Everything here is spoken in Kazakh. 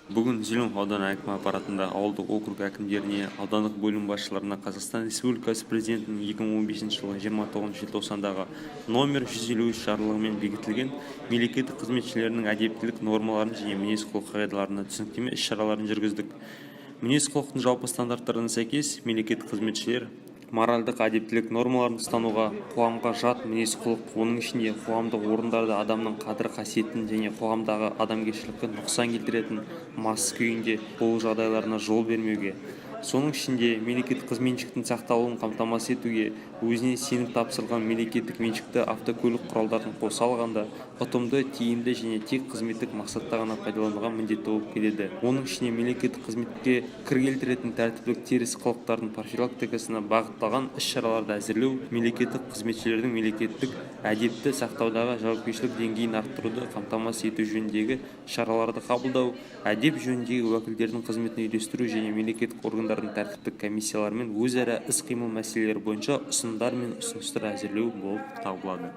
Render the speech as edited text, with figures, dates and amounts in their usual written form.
Бүгін Зеленов ауданы әкімі аппаратында ауылдық округ әкімдеріне, аудандық бөлім басшыларына Қазақстан Республикасы Президентінің 2015 жылғы 29 желтоқсандағы № 153 Жарлығымен бекітілген мемлекеттік қызметшілердің әдептілік нормаларын және мінез-құлық қағидаларына түсініктеме іс-шараларын жүргіздік. Мінез-құлықтың жалпы стандарттарына сәйкес, мемлекеттік қызметшілер моральдық-әдептілік нормаларын ұстануға, қоғамға жат мінез-құлық, оның ішінде қоғамдық орындарда адамның қадір-қасиетін және қоғамдағы адамгершілікке нұқсан келтіретін мас күйінде болу жағдайларына жол бермеуге, соның ішінде мемлекеттік меншіктің сақталуын қамтамасыз етуге, өзіне сеніп тапсырылған мемлекеттік меншікті автокөлік құралдарын қоса алғанда ұтымды, тиімді және тек қызметтік мақсатта ғана пайдалануға міндетті болып келеді. Оның ішінде мемлекеттік қызметке кір келтіретін тәртіптік теріс қылықтардың профилактикасына бағытталған іс-шараларды әзірлеу, мемлекеттік қызметшілердің мемлекеттік әдепті сақтаудағы жауапкершілік деңгейін арттыруды қамтамасыз ету жөніндегі шараларды қабылдау, әдеп жөніндегі уәкілдердің қызметін үйлестіру және мемлекеттік органдардың тәртіптік комиссияларымен өзара іс-қимыл мәселелері бойынша ұсынымдар мен ұсыныстар әзірлеу болып табылады.